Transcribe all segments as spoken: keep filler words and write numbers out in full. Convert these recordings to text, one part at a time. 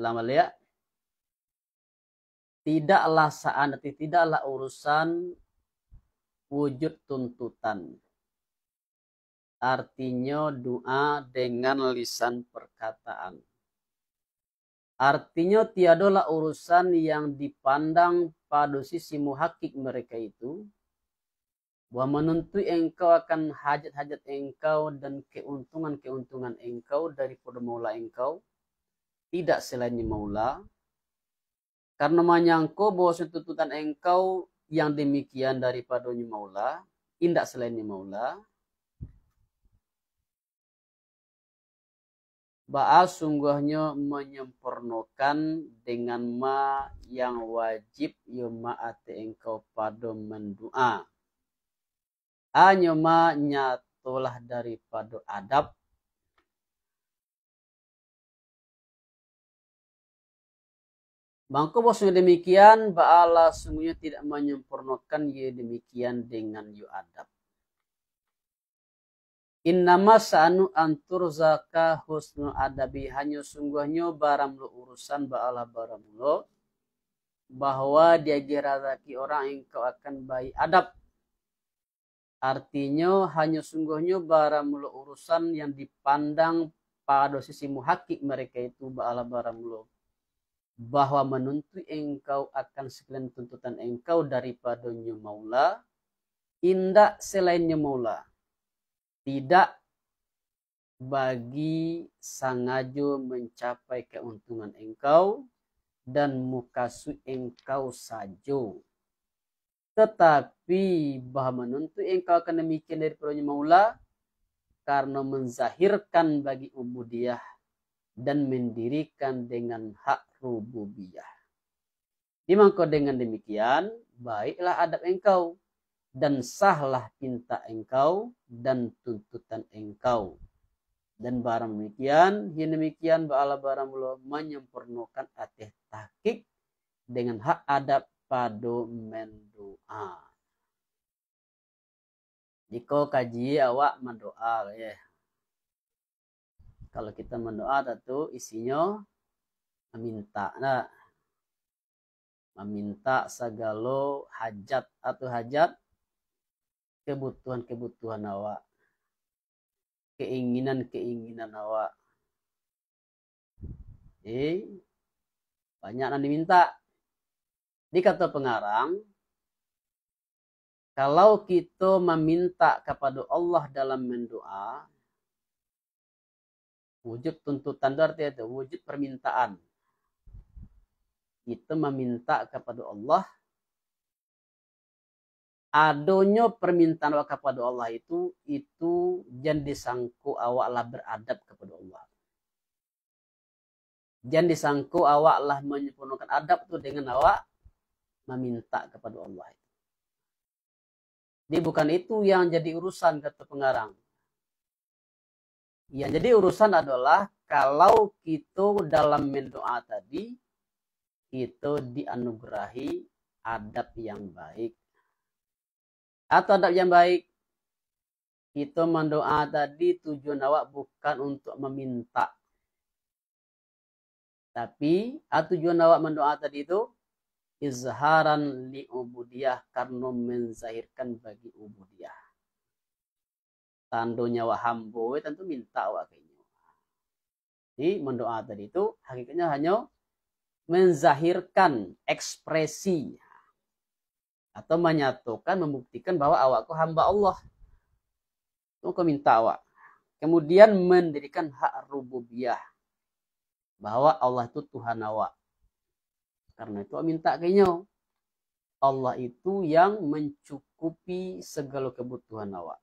Ulang baliak. Tidaklah saan-, tidaklah urusan wujud tuntutan. Artinyo doa dengan lisan perkataan. Artinyo tiadolah urusan yang dipandang pado sisi muhakik mereka itu, bahwa manuntuik engkau akan hajat-hajat engkau dan keuntungan-keuntungan engkau daripado Maula engkau, tidak selain Maula, karano manyangko bahwa tuntutan engkau yang demikian daripadonyo Maula, indak selain Maula, baa sungguahnyo manyempurnokan dengan ma yang wajib iyo ma ateh engkau pado mandoa. Anyo ma nyatolah daripado adab. Mangko bosonyo demikian, baalah sungguahnyo tidak manyempurnokan iyo demikian dengan yo adab. Innama sa'anu anturzaka husnul adabi, hanyo sungguahnyo baramulo urusan baalah baramulo, bahwa diagiah razaki orang engkau akan baik adab. Artinyo, hanyo sungguahnyo baramulo urusan yang dipandang pado sisi muhakik mereka itu baalah baramulo, bahwa manuntuik engkau akan sakalian tuntutan engkau daripadonyo Maula, indak selainnyo Maula, tidak bagi sangajo mancapai kauntungan engkau dan mukasuik engkau sajo. Tatapi, bah manuntuik engkau akan demikian daripadonyo Maula, karano manzahirkan bagi ubudiyah dan mandirikan dengan hak rububiyah. Di mangko dengan demikian, baiklah adab engkau, dan sahlah pintak engkau, dan tuntutan engkau. Dan barang demikian, hian demikian, baalah baramulo manyempurnokan ateh tahkik dengan hak adab pado mandoa. Jikok kaji awak mandoa, eh. Kalau kita mandoa, tantu isinyo mamintak, ndak? Mamintak sagalo hajat atau hajat, kebutuhan-kebutuhan awak, keinginan-keinginan awak. Jadi, banyak nan dimintak. Di kato pangarang, kalau kito mamintak kapado Allah dalam mandoa, wujud tuntutan tu artinya tu, wujud permintaan. Kito mamintak kapado Allah, adonyo permintaan awak kapado Allah itu, itu jan disangko awak lah beradab kapado Allah. Jan disangko awak lah manyempurnokan adab tu dengan awak mamintak kapado Allah itu. Jadi, bukan itu yang jadi urusan, kato pangarang. Yang jadi urusan adolah kalau kito dalam mandoa tadi, kito dianugerahi adab yang baik. Atau adab yang baik, kito mandoa tadi tujuan awak bukan untuk mamintak. Tapi, a, tujuan awak mandoa tadi tu, izharan li ubudiyah, karano manzahirkan bagi ubudiyah. Tandonyo awak hambo, tantu mintak awak ka inyo. Jadi, mandoa tadi tu, hakikatnyo hanyo manzahirkan ekspresi atau manyatokan, mambuktikan bahwa awak ko hamba Allah. Tu ko mintak awak. Kemudian mandirikan hak rububiyah, bahwa Allah tu Tuhan awak. Karano itu awak mintak ka inyo. Allah itu yang mancukupi sagalo kabutuhan awak.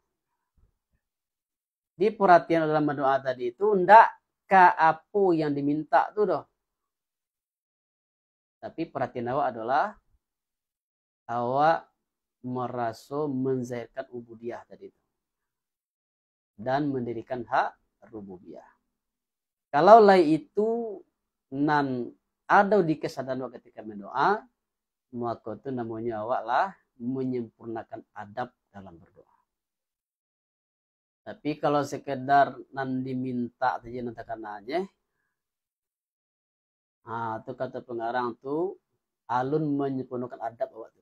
Di paratian dalam doa tadi itu, ndak ka apo yang dimintak tu doh. Tapi paratian awak adolah, awak maraso manzahirkan ubudiyah tadi tu, dan mandirikan hak rububiyah. Kalau lai itu nan ado di kasadaran awak ketika mandoa, mako tu namonyo awak lah manyempurnakan adab dalam berdoa. Tapi kalau sekedar nan dimintak sajo nan takana, eh, Ha, tu kato pangarang tu, alun manyempurnokan adab awak tu.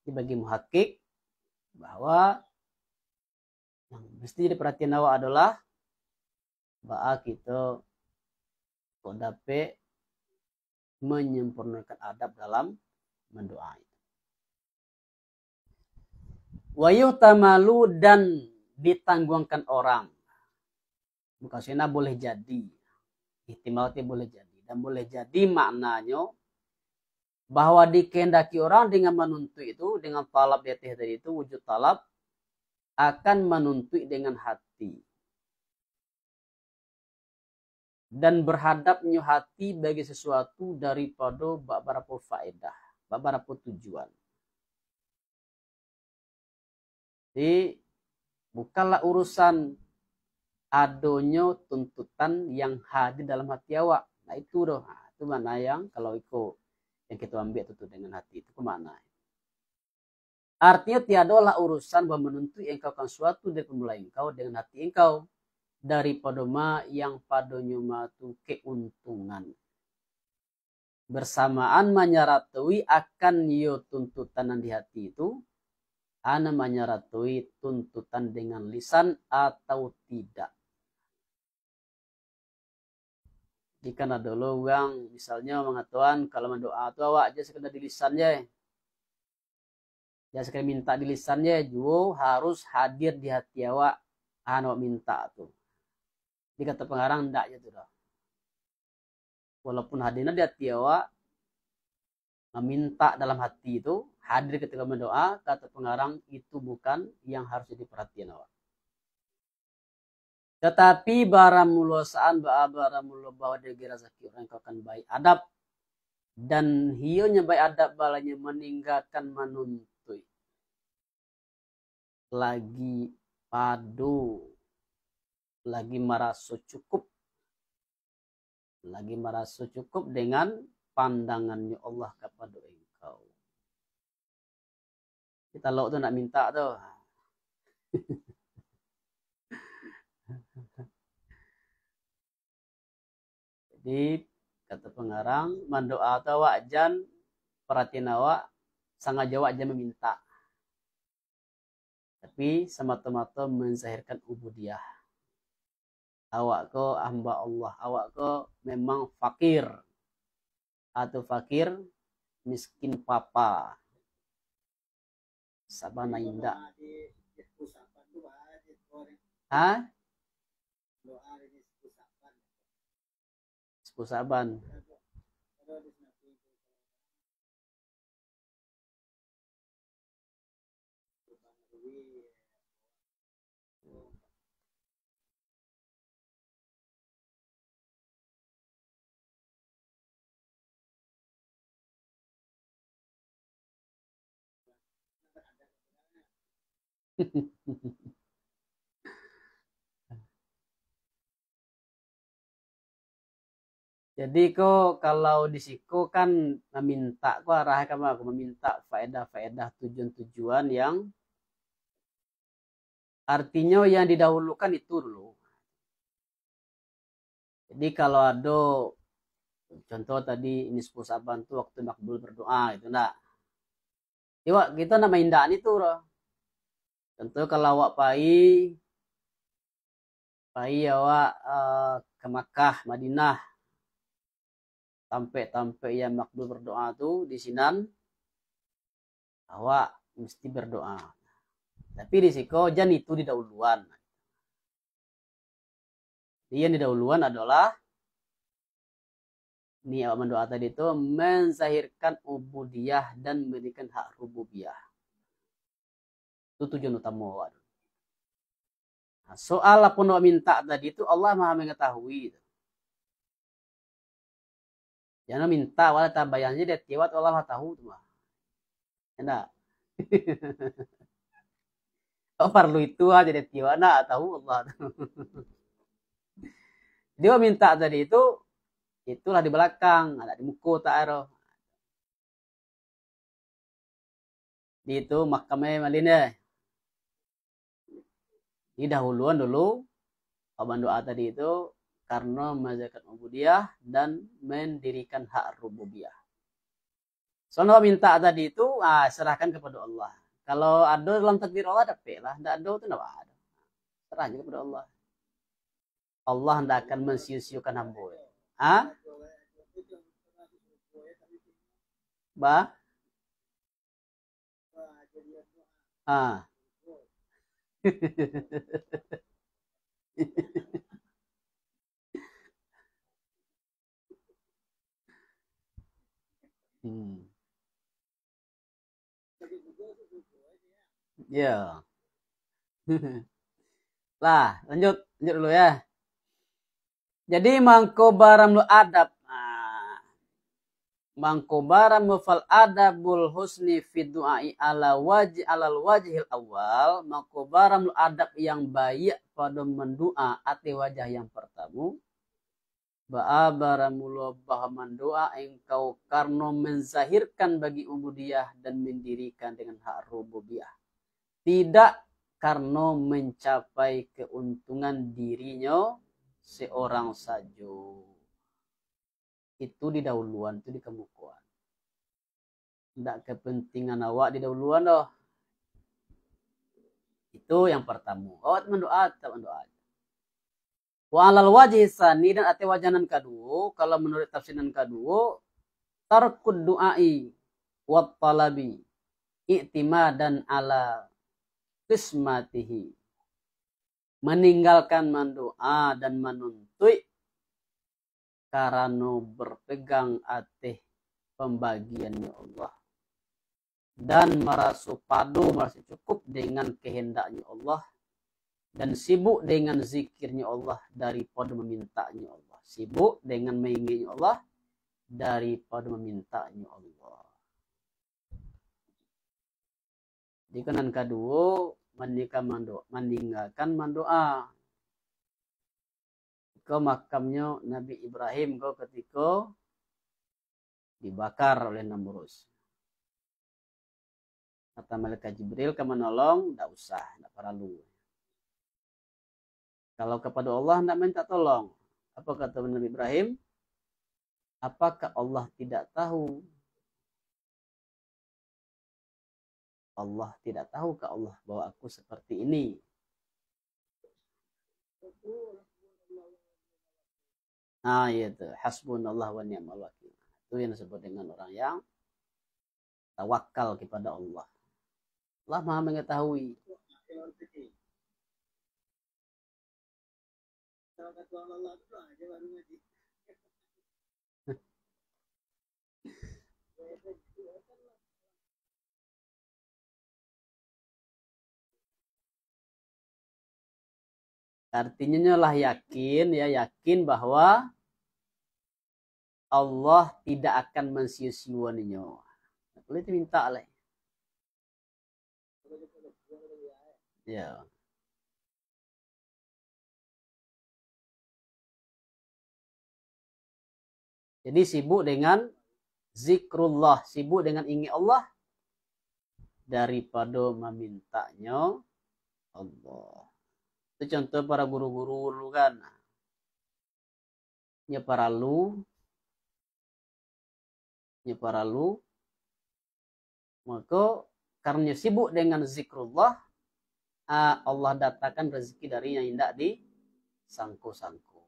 Jadi bagi muhakik, bahwa yang mesti jadi perhatian awak adalah baa kito kok dapek manyempurnokan adab dalam mandoa itu. Wa yuhtamalu, dan ditangguangkan orang. Bukan sena boleh jadi. Ihtimal tu boleh jadi. Dan boleh jadi maknanyo bahwa dikehendaki orang dengan manuntuik itu, dengan talab di ateh tadi itu, wujud talab, akan manuntuik dengan hati. Dan berhadapnyo hati bagi sesuatu daripado babarapo faedah, babarapo tujuan. Jadi, bukanlah urusan adonyo tuntutan yang hadir dalam hati awak. Nah, itu doh. Nah, itu makna yang kalau iko yang kito ambiak tu, tu dengan hati itu, ke makna. Artinyo, tiadolah urusan bahwa manuntuik engkau akan suatu dari pamulai engkau dengan hati engkau, daripado ma yang padonyo ma tu keuntungan. Bersamaan manyaratui akan iyo tuntutan nan di hati itu, ana manyaratui tuntutan dengan lisan atau tidak. Jika ado lo urang, misalnyo, mangatoan, kalau mandoa tu awak je sakadar di lisan je. Jan sakadar minta di lisan je, juo harus hadir di hati awak, an awak minta tu. Jadi kato pangarang, ndak je tu doh. Walaupun hadir di hati awak, maminta dalam hati tu, hadir ketika mandoa, kato pangarang, itu bukan yang harus jadi perhatian awak. Tatapi baramulo saan, ba-, baramulo bahwa dek razaki urang ko akan baik adab, dan hiyonyo baik adab balanyo maninggakan manuntuik. Lagi pado, lagi maraso cukup, lagi maraso cukup dengan pandangannyo Allah kapado engkau. Kita lok tu nak minta tu. Jadi, kato pangarang, mandoa tu awak jan, paratian awak, sangajo awak jan maminta. Tapi, samato-mato manzahirkan ubudiah. Awak ko hamba Allah, awak ko memang fakir. Atau fakir, miskin papa. Sabana indak. Ha? Sepuluh Saban. Jadi ko, kalau di siko kan maminta ko arah ka ma ko, maminta faedah-faedah, tujuan-tujuan yang artinyo yang didahulukan itu dulu. Jadi kalau ado contoh tadi, ini sepuluh Saban tu waktu makbul berdoa, itu ndak. Iwak, kito nak maindak ni tu doh. Contoh kalau awak pai, pai awak, eh, ke Makkah, Madinah, tampek-tampek yang makbul berdoa tu di sinan, awak mesti berdoa. Tapi di siko jan itu didahuluan. Yang didahuluan adalah ni awak mandoa tadi tu, menzahirkan ubudiyah dan memberikan hak rububiyah. Itu tujuan utama awak tu. Nah, soal apo nan awak minta tadi tu, Allah Maha Mengetahui tu. Jan minta, wala tabayang je, dia tiwat Allah lah tahu tu mah. Indak. Oh, parlu itu aja dia tiwat, nak tahu Allah tu. Dia minta tadi itu, itulah di belakang, ada di muka tak ada. Di itu makamnya malin deh. Didahuluan dulu, kaban doa tadi itu, karena mengajarkan ubudiyah dan mendirikan hak rububiyah. Soalnya minta tadi itu, ah, serahkan kepada Allah. Kalau ada dalam takdir Allah, dapatlah. Ndak ada tu ndak ada. Serah je kepada Allah. Allah ndak akan mensia-siakan hamba. Ha? Ba? Ah. Hmm. Ya. Lah, lanjut, lanjut dulu ya. Jadi mangko baram lu adab. Nah, mangko baram lu fal adabul husni fi du'ai ala wajh alal wajhil awal, mangko baram lu adab yang baik pada mendoa ateh wajah yang pertama. Baa baramulo bah mandoa engkau karno menzahirkan bagi ubudiyah dan mendirikan dengan hak rububiyah, tidak karno mencapai keuntungan dirinyo seorang sajo. Itu didahuluan, itu dikemukoan. Ndak kepentingan awak didahuluan doh. Itu yang pertama. Awak mandoa, tetap mandoa. Wa alal wajhi tsani, dan ateh wajah nan kaduo, kalau menurut tafsir nan kaduo, tarkud du'ai wat talabi i'timadan ala qismatihi. Meninggalkan mandoa dan manuntuik karano berpegang ateh pambagiannyo Allah, dan maraso pado, maraso cukup dengan kehendaknyo Allah, dan sibuk dengan zikirnyo Allah daripada mamintaknyo Allah, sibuk dengan mainginnyo Allah daripada mamintaknyo Allah. Jiko nan kaduo, maningga-, mando-, maninggakan mandoa. Iko makamnyo Nabi Ibrahim ko katiko dibakar oleh Namrus. Kata malaikat Jibril ka manolong, ndak usah, ndak paralu. Kalau kapado Allah ndak minta tolong, apo kato Nabi Ibrahim? Apakah Allah tidak tahu? Allah tidak tahukah Allah bahwa aku seperti ini? Nah, iya tu. Hasbunallah wa ni'mal wakil. Itu yang disebut dengan orang yang tawakal kepada Allah. Allah Maha Mengetahui. Artinyo, nyo lah yakin, ya, yakin bahwa Allah tidak akan mansio-sio ninyo. Kalau itu minta lah. Ya. Jadi sibuk dengan zikrullah, sibuk dengan ingat Allah daripado mamintaknyo Allah. Itu contoh para guru-guru dulu kan. Nyo paralu, nyo paralu. Mako, karano sibuk dengan zikrullah, ah, Allah datangkan rezeki dari yang indak disangko-sangko.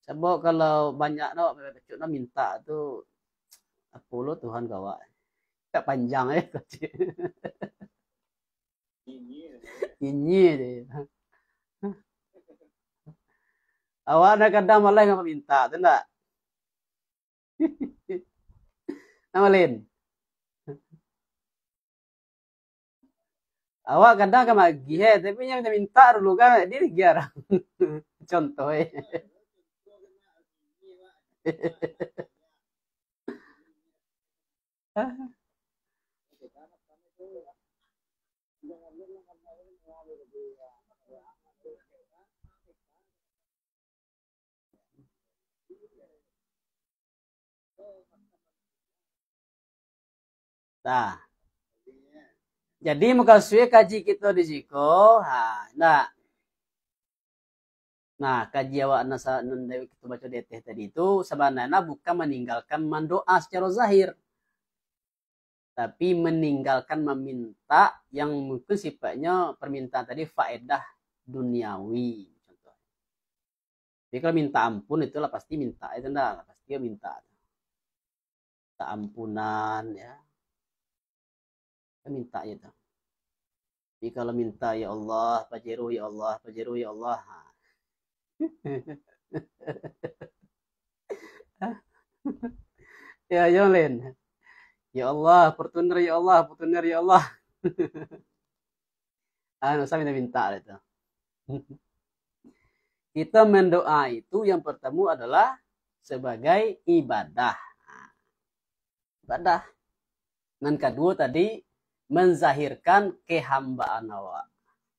Sabab kalau banyak no, bacut no minta tu, apo lo Tuhan ka awak. Tak panjang eh, kecil. Ini je. Awak nak kadang malas ngapa minta, tu ndak? Nama lain? Awak kadang ka magih, eh, tapi nyo minta dulu kan, dia digiar. Contoh, eh. Nah. Jadi, mukasuik kaji kito di siko, ha, nah. Nah, kaji awak nan sa-, nan dek kito baco di ateh tadi tu, sabananyo bukan maninggalkan mandoa sacaro zahir, tapi maninggalkan maminta yang mungkin sifatnyo permintaan tadi faedah duniawi, contoh. Tapi kalau minta ampun, itulah pasti minta, itu ndak, pasti minta. Minta ampunan, ya. Kan minta je tu. Tapi kalau minta, "Ya Allah, Pajero, ya Allah, Pajero, ya Allah." Ha. Ya, yo, Len. "Ya Allah, Fortuner, ya Allah, Fortuner, ya Allah." Ah, ndak usah minta-minta lah tu. Kita mendoa itu yang pertama adalah sebagai ibadah. Ibadah. Nan kedua tadi, menzahirkan kehambaan awak.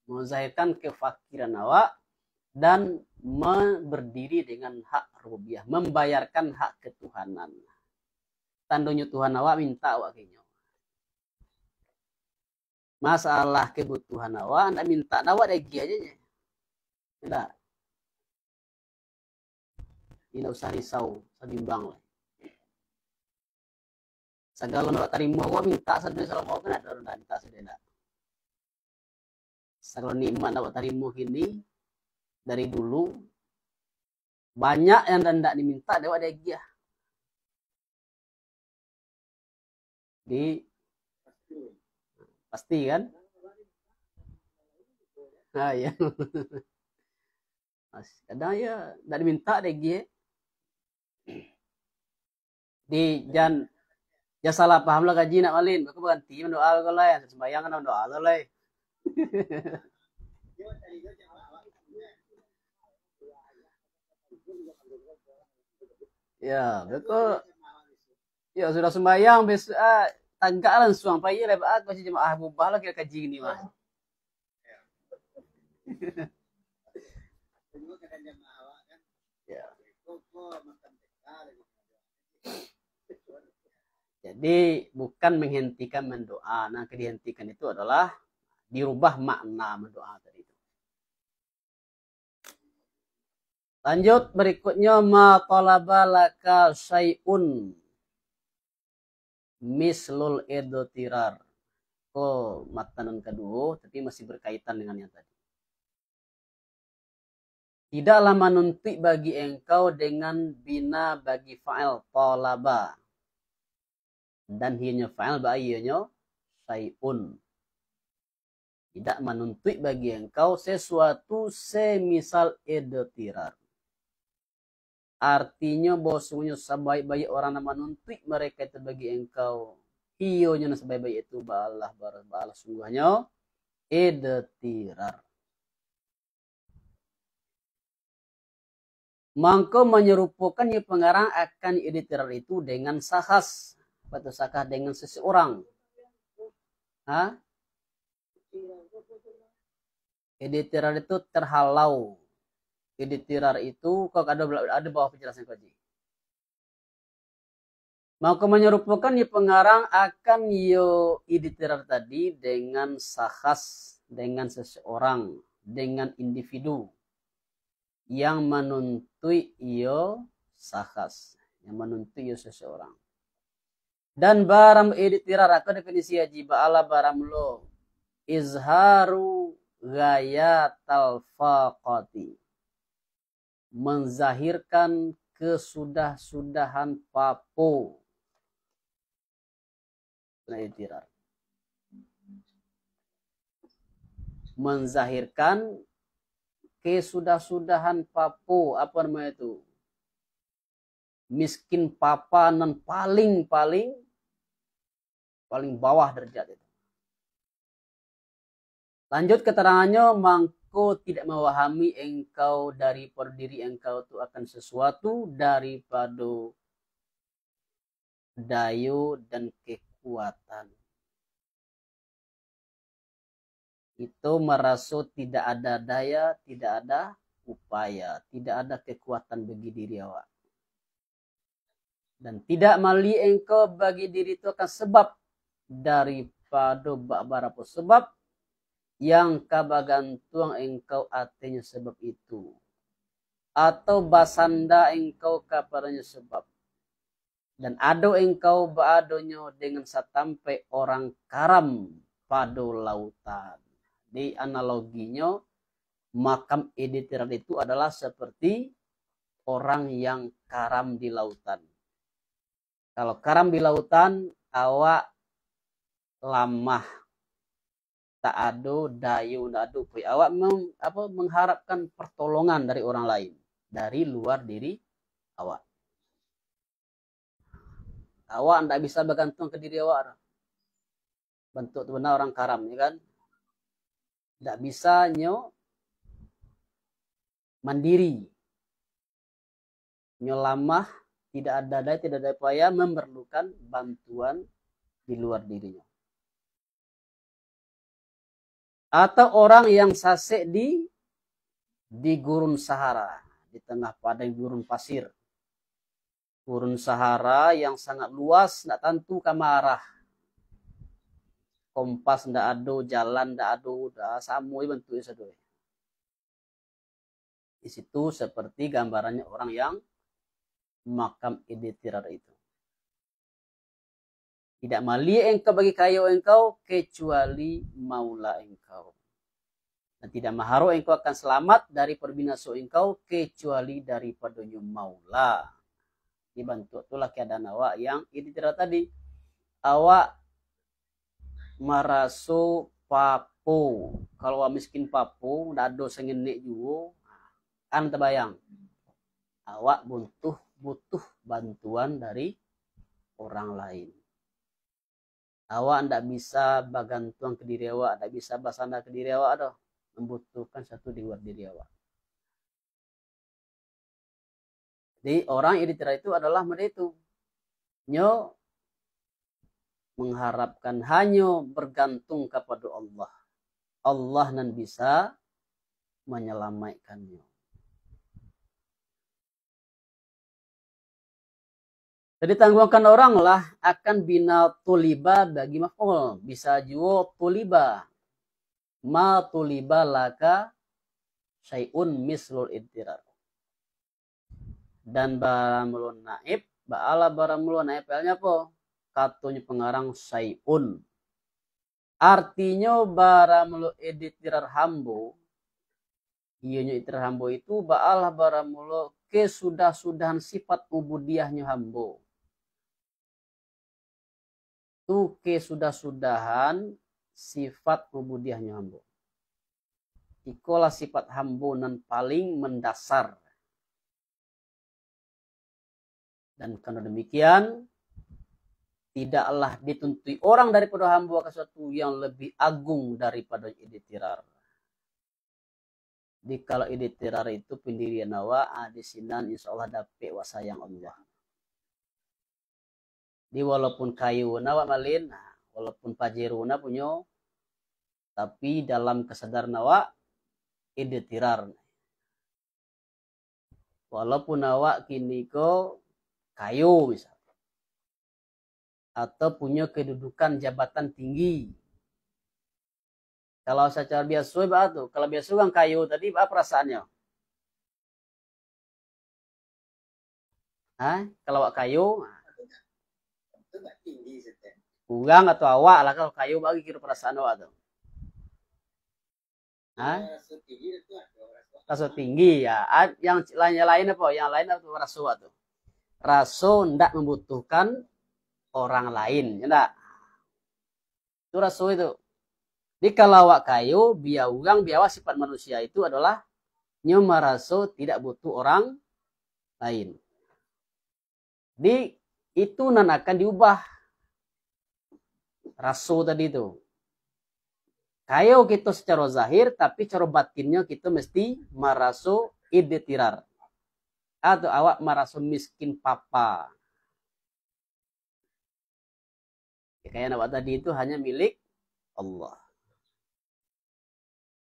Menzahirkan kefakiran awak dan me-, berdiri dengan hak rububiyah, membayarkan hak ketuhanan. Tandonyo Tuhan awak minta awak ka inyo. Masalah kebutuhan awak, ndak minta, awak dek agiah aja nyo. Ndak. Indak usah risau, usah bimbang lah. Sagalo nan awak tarimo, awak minta sadonyo salamo, kan ado urang minta sadonyo ndak. Sagalo nikmat nan awak tarimo kini, dari dulu, banyak yang ndak diminta dek awak dek agiah. Di, pasti kan? Ha, ya. Mas, kadang ya ndak diminta dek agiah. Di jan, jan salah paham lah kaji nak malin. Beko baranti mandoa ko lai, sumbayang kan mandoa ko lai. Ya, beko. Ya, sudah sumbayang, bes-, ah, tagak langsuang, pai lah, ah, ko jamaah bubah lah kiro kaji ni mah. Ya. Jadi, bukan menghentikan mendoa. Nah, yang dihentikan itu adalah dirubah makna mendoa tadi itu. Lanjut, berikutnya, ma talaba laka syai'un mislul idtirar. Ko matan nan kaduo, tapi masih berkaitan dengan yang tadi. Tidaklah manuntuik bagi engkau dengan bina bagi fa'il talaba. Dan iyonyo fa'il ba iyonyo syai'un. Tidak manuntuik bagi engkau sesuatu semisal idtirar. Artinyo, bahwasonyo sabaik-baik orang nan manuntuik mereka itu bagi engkau, iyonyo nan sabaik-baik itu baalah, bar-, baalah sungguhnyo idtirar. Mangko manyarupokan iyo pangarang akan idtirar itu dengan syakhs. Apa tu syakhs? Dengan seseorang. Ha? Idtirar itu terhalau. Idtirar itu, kok ada, ada bawah penjelasan ko, Ji. Mako manyarupokan iyo pangarang akan iyo idtirar tadi dengan syakhs, dengan seseorang, dengan individu yang manuntuik iyo syakhs, yang manuntuik iyo seseorang. Dan baram idtirar, ko definisi Haji, baalah baram lo, izharu ghayatal faqati, menzahirkan kesudah-sudahan papo. Nah, idtirar. Menzahirkan kesudah-sudahan papo, apa namanya itu? Miskin papa nan paling, paling, paling bawah derajat itu. Lanjut keterangannya, mangko tidak mawahami engkau daripado diri engkau tu akan sesuatu daripado dayo dan kekuatan. Kito maraso tidak ada daya, tidak ada upaya, tidak ada kekuatan bagi diri awak. Dan tidak maliek engkau bagi diri tu akan sebab daripado babarapo sebab yang ka bagantuang engkau atenyo sebab itu. atau basanda engkau kapadonyo, sabab dan ado engkau baadonyo dengan satampek orang karam pado lautan. Di analoginyo, makam idtirar itu adalah seperti orang yang karam di lautan. Kalau karam di lautan, awak lamah, tak ado dayo, tak ado poi. Awak meng-, apa, mengharapkan pertolongan dari orang lain, dari luar diri awak. Awak ndak bisa bagantuang ka diri awak doh. Bantuak tu bana orang karam, ya kan? Ndak bisa nyo mandiri. Nyo lamah, tidak ada daya, tidak ada upaya, memerlukan bantuan di luar dirinyo. Atau orang yang sasek di, di gurun Sahara, di tengah padang gurun pasir. Gurun Sahara yang sangat luas, ndak tantu ka ma arah. Kompas ndak ado, jalan ndak ado, dah samo bantuaknyo sado. Di situ seperti gambarannya orang yang makam idtirar itu. Tidak maliek engkau bagi kayo engkau, kecuali maula engkau. Dan tidak maharok engkau akan selamat dari pado binaso engkau, kecuali daripadonyo maula. Dibantuak tu lah keadaan awak yang idtirar tadi. Awak maraso papo. Kalau awak miskin papo, ndak ado sangenek juo, kan tabayang. Awak butuh, butuh bantuan dari orang lain. Awak ndak bisa bagantuang ka diri awak, ndak bisa basanda ka diri awak doh. Mambutuhkan satu di luar diri awak. Jadi, orang idtirar itu adalah model itu. Nyo mengharapkan, hanyo bergantung kapado Allah. Allah nan bisa manyalamaikannyo. Jadi, tangguangkan orang lah akan bina tuliba bagi maf'ul. Bisa juo tuliba. Ma tuliba laka syai'un mislul idtirar. Dan baramulo naib, baalah baramulo naib, alnyo apo? Katonyo pangarang syai'un. Artinyo, baramulo idtirar hambo, iyonyo idtirar hambo itu baalah baramulo kesudah-sudahan sifat ubudiahnyo hambo. Tu kesudah-sudahan sifat ubudiahnyo hambo. Ikolah sifat hambo nan paling mandasar. Dan karano demikian, tidaklah dituntuik orang daripado hambo akan suatu yang lebih agung daripado idtirar. Di kalau idtirar itu pandirian awak, ah, di sinan insya Allah dapek wak sayang Allah. Di walaupun kayo na awak malin, ah, walaupun pajero na punyo, tapi dalam kesadaran awak idtirar. Walaupun awak kini ko kayo misal, atau punyo kedudukan jabatan tinggi. Kalau secara biaso, baa tu? Kalau biaso urang kayo tadi, baa perasaannyo? Ha? Kalau awak kayo, urang atau awak lah, kalau kayo, baa kiro perasaan awak tu? Ha? Raso tinggi, ya. A-, yang lain, yang lain apa? Yang lain apa raso awak tu? Raso ndak mambutuhkan orang lain, ya ndak? Itu raso itu. Jadi kalau awak kayo, bia urang, bia awak, sifat manusia itu adalah nyo maraso tidak butuh orang lain. Jadi, itu nan akan diubah raso tadi tu. Kayo kito sacaro zahir, tapi caro batinnyo kito mesti maraso idtirar. Atau awak maraso miskin papa. Kekayaan awak tadi itu hanya milik Allah.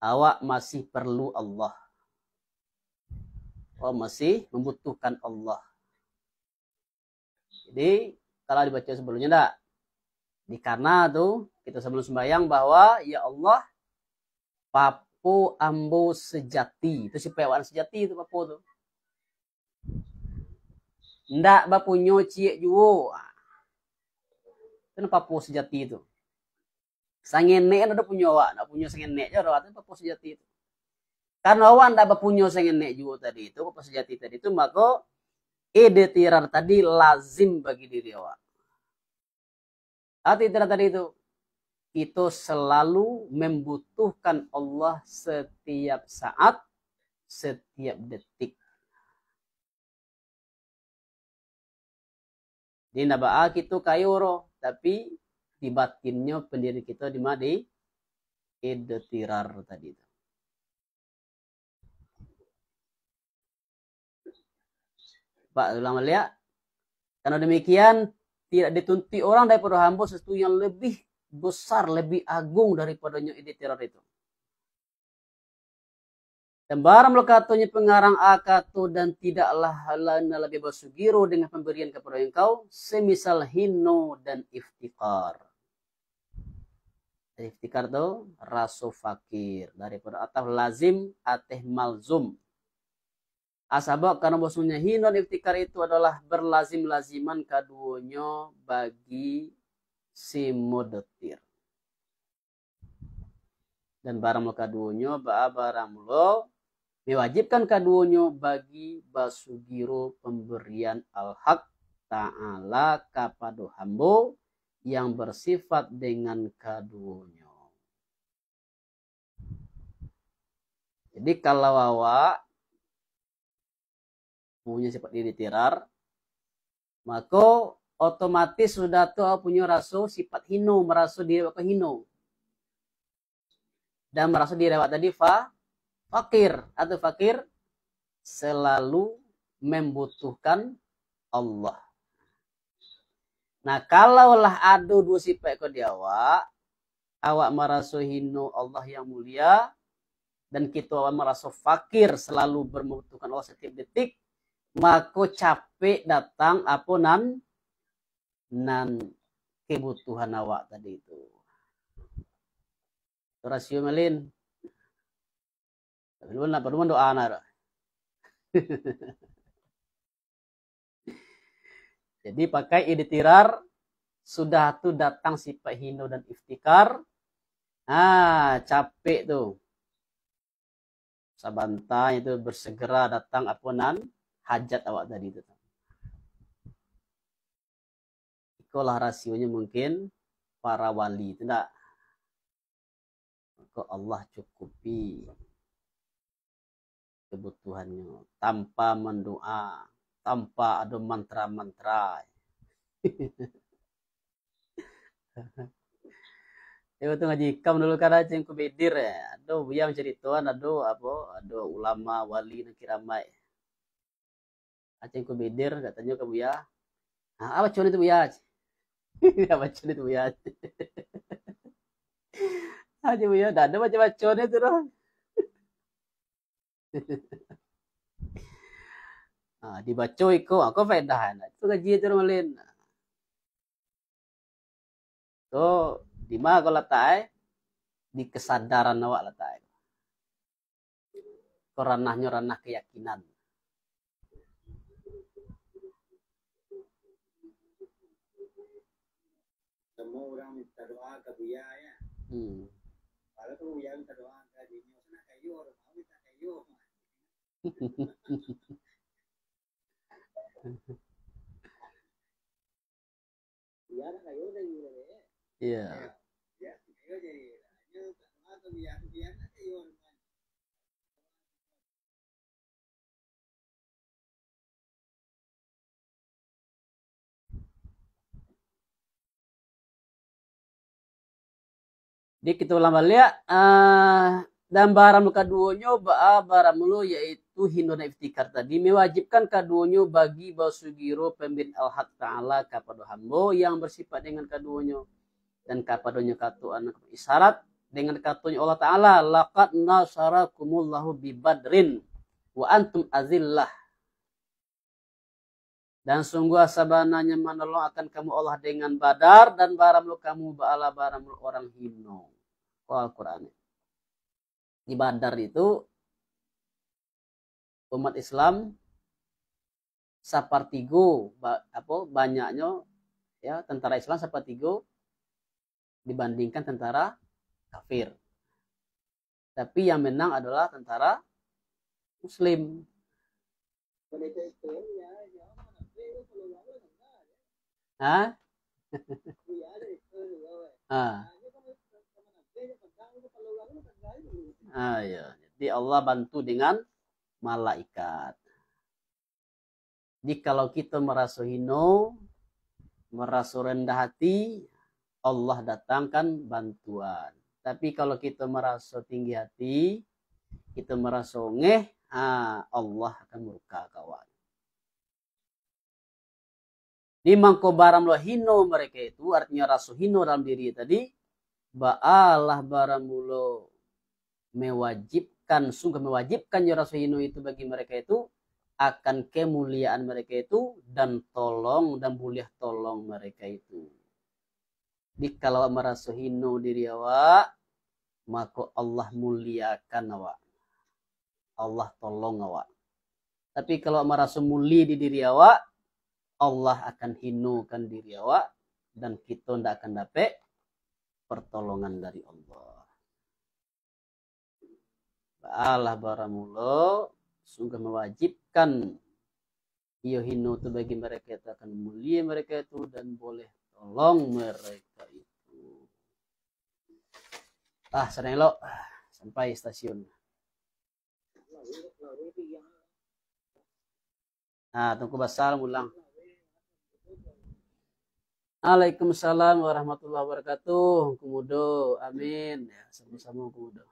Awak masih perlu Allah. Awak masih mambutuhkan Allah. Jadi, kalau dibaco sabalumnyo ndak? Di kana tu, kito sabalum sumbayang bahwa, "Ya Allah, papo ambo sejati." Itu sifat awak sejati tu, papo tu. Ndak bapunyo ciek juo. Ah. Itu nan papuo sejati tu. Sangenek kan ado punyo awak, ndak punyo sangenek je ado, itu papuo sejati tu. Karena awak ndak bapunyo sangenek juo tadi tu, papuo sejati tadi tu, mako idtirar tadi lazim bagi diri awak. Arti idtirar tadi tu, kito selalu membutuhkan Allah setiap saat, setiap detik. Jadi, ndak baa kito kayo ro, tapi di batinnyo pendirian kito di ma, di idtirar tadi tu. Pak, ulang baliak. Karena demikian, tidak dituntuik orang daripado hambo sesuatu yang lebih besar, lebih agung daripadonyo idtirar itu. Dan barang katonyo pengarang a kato, dan tidaklah lain labiah basugiro dengan pemberian kepada engkau, semisal hino dan iftikar. Iftikar tu raso fakir, daripado atau lazim ateh malzum. Asabab karena bahwasanya hino dan iftikar itu adalah berlazim-laziman kaduonyo bagi si mudtir. Dan barang mulo kaduonyo, ba-, barang mulo mewajibkan kaduonyo bagi basugiro pemberian al-haq ta'ala kapado hambo yang bersifat dengan kaduonyo. Jadi, kalau awak punyo sifat idtirar, mako otomatis sudah tu awak punyo raso sifat hino, maraso diri awak ko hino. Dan maraso diri awak tadi fa-, fakir, atau fakir selalu membutuhkan Allah. Nah, kalau lah ado duo sifat ko di awak, awak maraso hino Allah yang mulia, dan kito awak maraso fakir selalu membutuhkan Allah setiap detik, mako capek datang apo nan, nan kebutuhan awak tadi tu. Rasio malin. Tapi lu nak, perlu doa nak. Jadi pakai idtirar, sudah tu datang sifat hino dan iftikar. Ah, capek tu. Sabanta itu bersegera datang apo nan hajat awak tadi tu. Ikolah rasionyo mungkin para wali tu ndak. Mako Allah cukupi kebutuhannyo tanpa mandoa, tanpa ado mantra-mantra. Iyo tu ngaji ikam dulu kan, Aceh Kubidir, eh. Ado buya caritoan, ado apo, ado ulama wali nan kiramaik. Aceh Kubidir, katonyo ka buya, "Ha, apo bacaan itu, Buya?" Apo bacaan itu, Buya? Aja Buya, dak ado baco-baco ni tu doh. Ha, dibaco iko, ha, ko faedah, ha. Itu kaji tu malin. Tu, di ma ko latak e? Di kesadaran awak latak e. Ko ranahnyo ranah keyakinan. Semua orang minta doa ke Buya, ya. Hmm. Kalau tu Buya minta doa ke Jinyo, sana kayo, orang mau minta kayo. Iya. Jadi, kita ulang baliak, ah, dan barang kaduonyo, ba-, barang mulo, yaitu hino dan iftikar tadi, mewajibkan kaduonyo bagi basugiro pemberian Al-Haq Ta'ala kapado hambo yang bersifat dengan kaduonyo, dan kapadonyo kato anak isyarat dengan katonyo Allah Ta'ala, "Laqad nasarakumullahu bi Badrin wa antum azillah." Dan sungguh sabananyo manolong akan kamu Allah dengan Badar, dan barang mulo kamu baalah barang mulo orang hino. Ko Al-Quran. Di Badar itu, umat Islam sapartigo ba-, apa, banyaknyo, ya, tentara Islam sapartigo dibandingkan tentara kafir. Tapi yang menang adalah tentara Muslim. Hah? Ah. Ah, ya. Jadi Allah bantu dengan malaikat. Jadi kalau kita maraso hino, maraso rendah hati, Allah datangkan bantuan. Tapi kalau kita maraso tinggi hati, kita maraso ongeh, ha, Allah akan murka ka awak. Di mangko baramulo hino mereka itu, artinya raso hino dalam diri tadi, baalah baramulo mewajibkan, sungguh mewajibkan jo raso hino itu bagi mereka itu, akan kemuliaan mereka itu, dan tolong dan buliah tolong mereka itu. Jadi kalau awak maraso hino diri awak, mako Allah muliakan awak. Allah tolong awak. Tapi kalau awak maraso mulia di diri awak, Allah akan hinokan diri awak, dan kito ndak akan dapek pertolongan dari Allah. Baalah baramulo, sungguh mewajibkan iyo hino tu bagi mereka itu, akan mulia mereka itu, dan boleh tolong mereka itu. Ah, sadang elok sampai stasiun. Ah, Tungku Basal mulang. Waalaikumsalam warahmatullahi wabarakatuh. Kumudo, amin. Ya, sama-sama Kumudo.